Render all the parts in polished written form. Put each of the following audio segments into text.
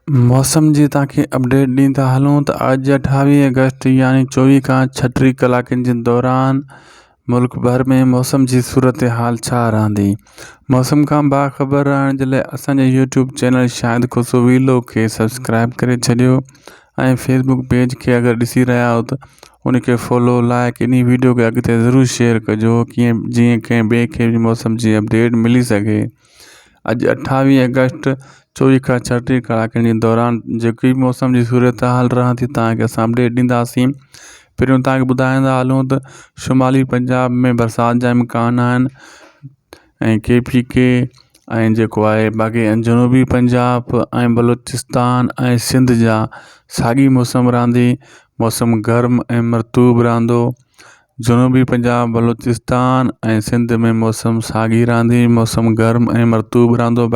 موسم جي توهان کي اپڊيٽ ڏيندا هلون ته اڄ اٺاويهه آگسٽ يعني چوويهه کان ڇٽيهه ڪلاڪن جي دوران ملڪ ڀر ۾ موسم جي صورتحال ڇا رهندي موسم کان باخبر رهڻ جي لاء اسان جي YouTube channel Shahid Khoso vlog کي سبسڪرائب ڪري ڇڏيو ۽ فيسبوڪ پيج کي اگر ڏسي رهيا آهيو ته ان کي فالو لائڪ انهي ويڊيو کي اڳتي ضرور شيئر ڪجو ڪيئن جيئن ڪنهن ٻئي کي به موسم جي اپڊيٽ ملي سگهي اڄ اٺاويهه آگسٽ چوويهه کان ڇٽيهه ڪلاڪن جي دوران جيڪي به موسم جي صورتحال رهندي توهان کي اسان اپڊيٽ ڏينداسين پهريون توهان کي ٻڌائيندا هلون ته شمالي پنجاب ۾ برسات جا امڪان آهن ۽ ڪي پي ڪي ۽ جيڪو آهي باقي جنوبي پنجاب ۽ بلوچستان ۽ سنڌ جا ساڳي موسم رهندي موسم گرم ۽ مرطوب رهندو جنوبي پنجاب، بلوچستان ۽ سنڌ ۾ موسم ساڳي رهندي، موسم گرم ۽ مرطوب رهندو،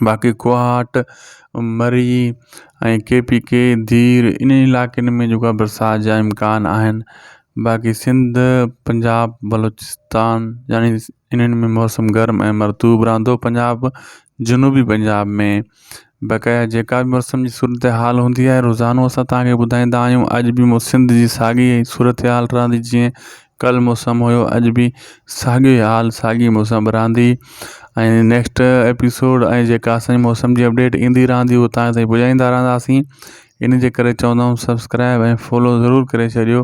باقي ڪوهاٽ، مري ۽ ڪي پي ڪي، دير انهن علائقن ۾ جيڪو آهي برسات جا امڪان آهن، باقي سنڌ، پنجاب، بلوچستان يعني انهن ۾ موسم گرم ۽ مرطوب رهندو، پنجاب جنوبي پنجاب ۾ بقايا جيڪا به موسم جي صورتحال هوندي آهي روزانو اسان توهان کي ٻڌائيندا آهيون اڄ به سنڌ جي ساڳي صورتحال رهندي جيئن ڪل موسم هيو اڄ به ساڳيو حال ساڳي موسم رهندي ۽ نيڪسٽ ايپيسوڊ ۽ جيڪا اسانجي موسم جي اپڊيٽ ايندي رهندي اهو توهان تائين پڄائيندا رهنداسين ان جي ڪري چوندا آهيون سبسڪرائب ۽ فالو ضرور ڪري ڇڏيو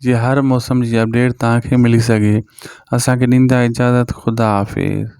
جيئن هر موسم جي اپڊيٽ توهان کي ملي سگهي اسانکي ڏيندا اجازت خدا حافظ.